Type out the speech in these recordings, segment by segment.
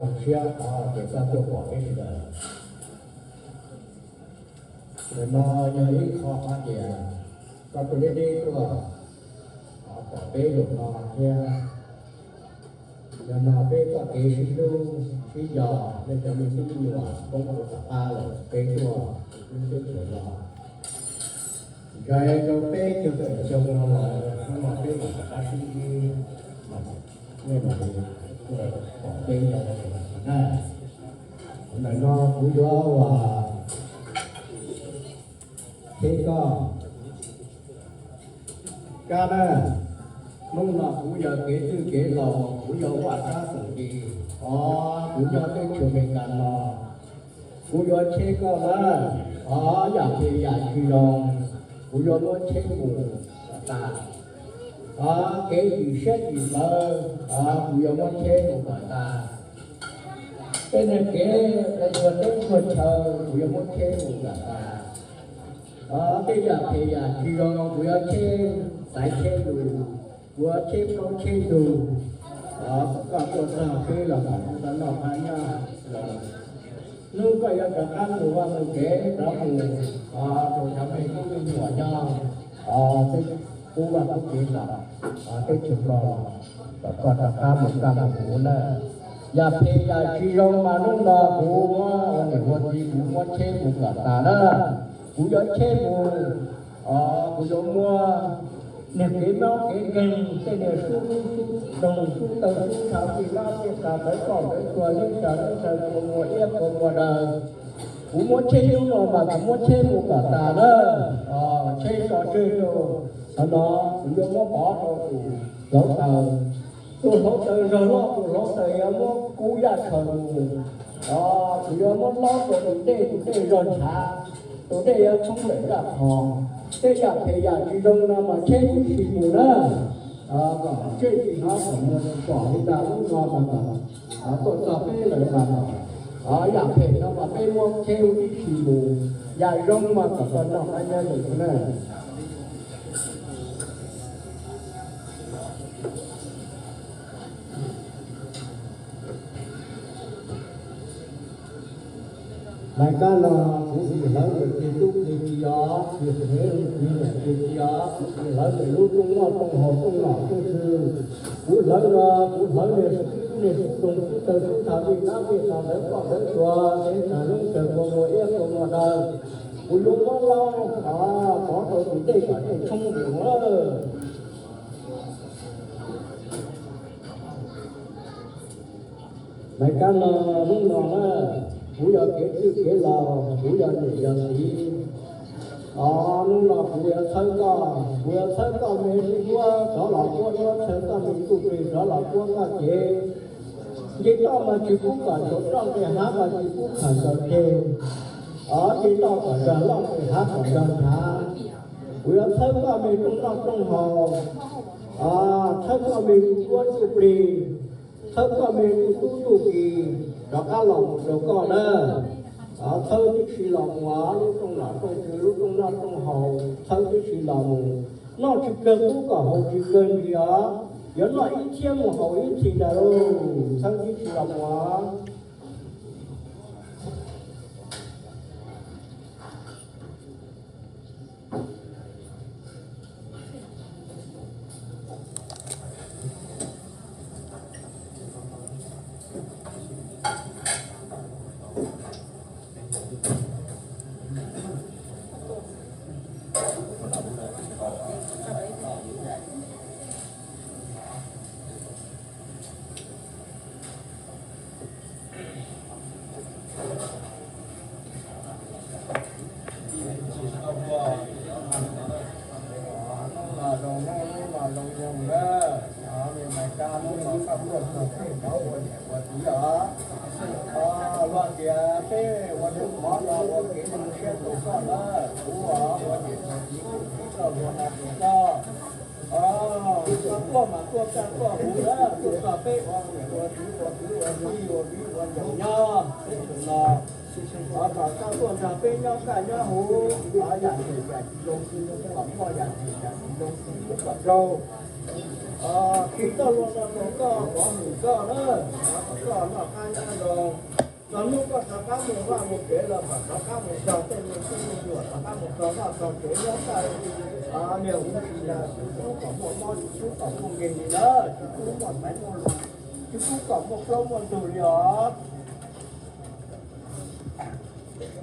Zoo siab qhov kev txawj tuaj pom peb sawv daws. Ntawm no yog ib qho hais tias koj tuaj deb deb tuaj pom peb zaum no thiab. Yog no peb txoj kev sib hlub sib nco, nej cov me tub me nyuam poob rau tom qab lawm, peb tuaj hlub teb chaws no. Ntshe rau peb caug tawm xyoo no los hnub no peb mam rov qab sib ntsib, nej mam li tuaj pom peb nyob rau no na. Ntawm no kuv yuav ua Cheb koj, Kab na, hnub no kuv yog kev twj kev laus, kuv yog vaj sab xeem li, o, kuv nyob teb chaws Amelikas no, kuv yuav cheb koj na, o, yam phem yam tsis zoo, kuv yuav muab cheb mus kom tas, o, kev chim siab chim ntev, o, kuv yuav muab cheb mus kom tas. Tej niag kev ua teb ua chaw kuv yuav muab cheb mus kom tas. O, tej yam phem yam tsis zoo kuv yuav cheb, xaiv cheb lus, kuv yuav cheb plaub cheb ntug. O, kom koj tuaj txog peb los kom koj noj qab nyob zoo. Hnub koj yuav rov qab mus vaj mus tsev rov mus, o, rau cov me tub me nyuam nyob, o, peb pub vaj pub tsev los, o, teb chaws Nplog los, kom koj rov qab mus kaj mus huv na. Yam phem yam tsis zoo mas hnub no kuv muab ua niam ua txiv kuv muab cheb mus kom tas na. Kuv yuav cheb mus, o, kuv yuav muab niag kev mob kev nkeeg, tej niag sub hnub sub doog sub taw sub ntshav, tej lab tej qas, ntawv koj ntawv tuag, leb sas leb ntshaw, kua muag iab kua muag daw, kuv muab cheb hnub no mas kuv muab cheb mus kom tas na. O, cheb tso tseg rau, qhov no kuv yuav muab pov rau tus hluav taws. Tus hluav taws zog loj, tus hluav taws yuav muab kub yaj tshaws mus. O, kuv yuav muab lob rau tus dej, tus dej zog ntshav, tus dej yuav tshoob lawm zaj qhov. Tej yam phem yam tsis zoo no mas cheb ib tsis mus na. Kom tsev tsis hnov kom muag tsis pom li ntawd, lub no mas kom tuaj txog peb lawm mas kom, o, yam phem no mas peb muab cheb ib tsis mus, yam zoo mas kom koj noj qab nyob zoo na. Lais kab no kuv tsis hlawv ntawm tus tub tus kiv os, tsis hlawv ntawm tus tub tus kiv os, kuv tsis hlawv ntawm lub rooj noj rooj haus rooj nom rooj tswv. Kuv hlawv no, kuv hlawv niag sub hnub niag sub doog sub taw sub ntshav, tej lab tej qas, ntawv koj ntawv tuag, tej lab tej qas, kua muag iab kua muag daw. Kuv yuav muab lob pov rau tus dej kom dej tshoob mus lawm. Lais kab no, hnub no na, kuv yog kev twj kev laus, kuv yog niam yog txiv. O, hnub no kuv yuav txhawb koj, kuv yuav txhawb koj me tub duab rov los puab duab, txhawb koj me tub plig rov los puab koj cev. Nce toj mas tsis pub kom tshuav roj, nqes hav mas tsis pub kom nkaus ceg. O, nce toj kom zog loj, nqes hav kom zog ntshav. Kuv yuav txhawb koj me rooj noj rooj haus, o, txhawb koj me tub duab tub plig, txhawb koj me tub tub tub kiv rov qab los mus rau koj na. O, txhawb tib si los mus, lub rooj nom rooj tswv, lub rooj noj rooj haus, txhawb tib si los mus. Noj tsis kawg qub kom haus tsis kawg nqhis os. Yuav noj ib txhiab mus haus ib txhis ntawd lauj, txhawb tib si los mus. Hnub no zoo, hnub no zoo zoo na, o, Meskas hnub no koj tuaj txog peb cov ua niam ua txiv os. O, luag tias peb ua tus mov no ua kev zoo siab rau koj na, kuv ua niam ua txiv kuv txib koj ua no rau koj. O, koj tuaj mas tuaj kaj tuaj huv na, tuaj txog peb ua niam ua txiv ua kwv ua tij ua viv ua ncaus nyob peb tus no. O, kom koj tuaj nrog peb nyob kaj nyob huv, o, yam phem yam tsis zoo xwb kom muaj, yam phem yam tsis zoo xwb kom raug. Kis txoj hlua no rau koj, pov hwm koj na, kom koj noj qab nyob zoo. Txog hnub koj rov qab mus vaj mus tsev los kom rov qab mus txog tej me tub me nyuam, rov qab mus txog vaj txog tsev nyob tawm niaj huv tsis yog, tsis pub kom muaj mob, tsis pub kom muaj nkeeg li na, tsis pub muaj xaiv muaj lus, tsis pub kom muaj plaub muaj ntug li os.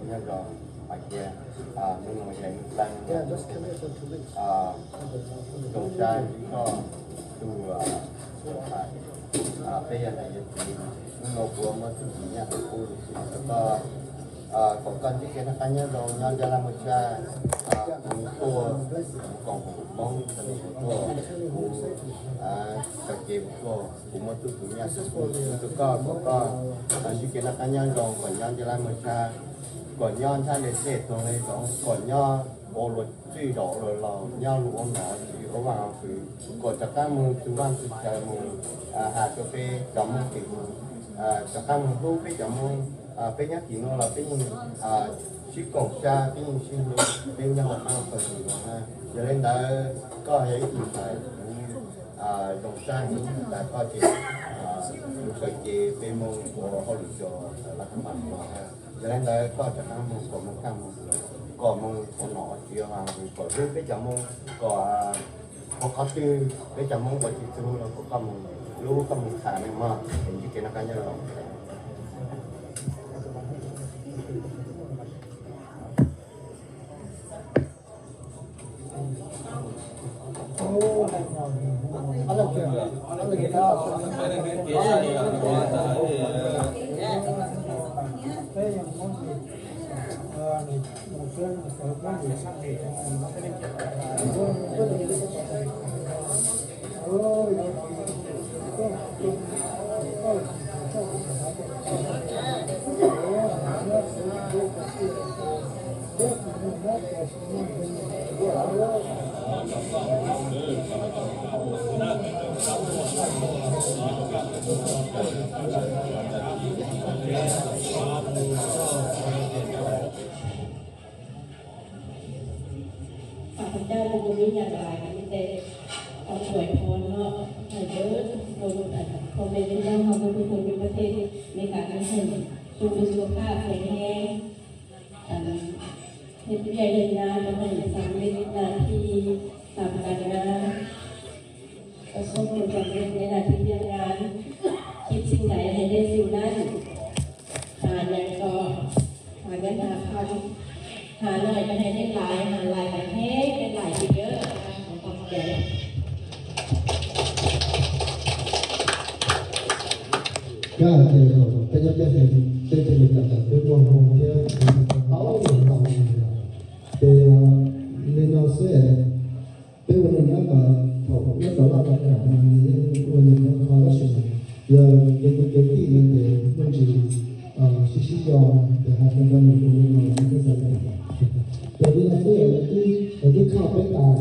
Nyob zoo, hais tias hnub no yog hnub plaub, zoo siab ntsib koj tus hais, peb yog niam yog txiv, hnub no kuv muab txuj ci nyaj qub rau koj, kom koj ntsib kev noj qab nyob zoo nyob ncaj laj muaj tshaj. Kuv tuaj, kuv koom haum Hmoob, kuv tuaj, kuv txoj kev kuv tuaj, kuv muab txuj ci nyaj qub rau koj, kom koj ntsib kev noj qab nyob zoo, kom nyob ncaj laj muaj tshaj, kom nyob ntsab li tej tuag li zoov, kom nyob ua luag txwj zaum ua luag laug, nyob luag ua nom tsis ua vaj ua pw, kom rov qab mus tu vaj tu chaw mus, has rau peb cov Hmoob tim, rov qab mus hlub peb cov Hmoob. Peb nyob tim no los peb yeej sib koom siab, peb yeej sib hlub, peb nyob rov qab mus txog tim no na. Yog li ntawd koj yog ib tug ntxhais kuv zoo siab heev, tas koj ces kuv sawv cev peb Hmoob ua hauj lwm rau lawv laj kab pas no. Yog li ntawd koj rov qab mus kom Hmoob kaj Hmoob, kom Hmoob ua nom ua tswv, kom hlub peb cov Hmoob, kom qhov qhov twg peb cov Hmoob ua tsis txhua los kom koj mus hlub, koj mus tham nws mog, es ntsib kev noj qab nyob zoo.ข้าพเจ้า บุญยง ยาดลาย ขออวยพรเนาะ ให้เด้อทุกคน พ่อแม่พี่น้องเฮาทุกคนอยู่ประเทศอเมริกา ขอให้จงมีสุขภาพแข็งแรง เฮ็ดเวียกเฮ็ดงาน ขอให้สำเร็จหน้าที่ตามการงาน ประสบผลสำเร็จในหน้าที่การงาน คิดสิ่งใดให้ได้สิ่งนั้น หาหยังก็หาเงินหาคำ หาน้อยก็ให้ได้หลาย หาหลายก็ให้ได้หลายอีกเด้อ ขอบใจ Kab hais tias peb nyob peb hais, peb cov Meskas tas peb muaj hmoo thiab tau tau, ces li no xwb, peb ua neej nyob mas thaum nyob tau laj tau kam mas yeej ua neej nyob qhov tab sis mas yog kev kwv kev tij no ces muaj ntsis sib sib zog, ces hais tau nws ua li no thiaj xav li cas. Ces li no xwb, lawv twb khaj peb tas.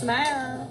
Smile.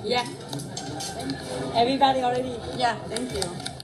Yeah. Everybody already. Yeah, thank you.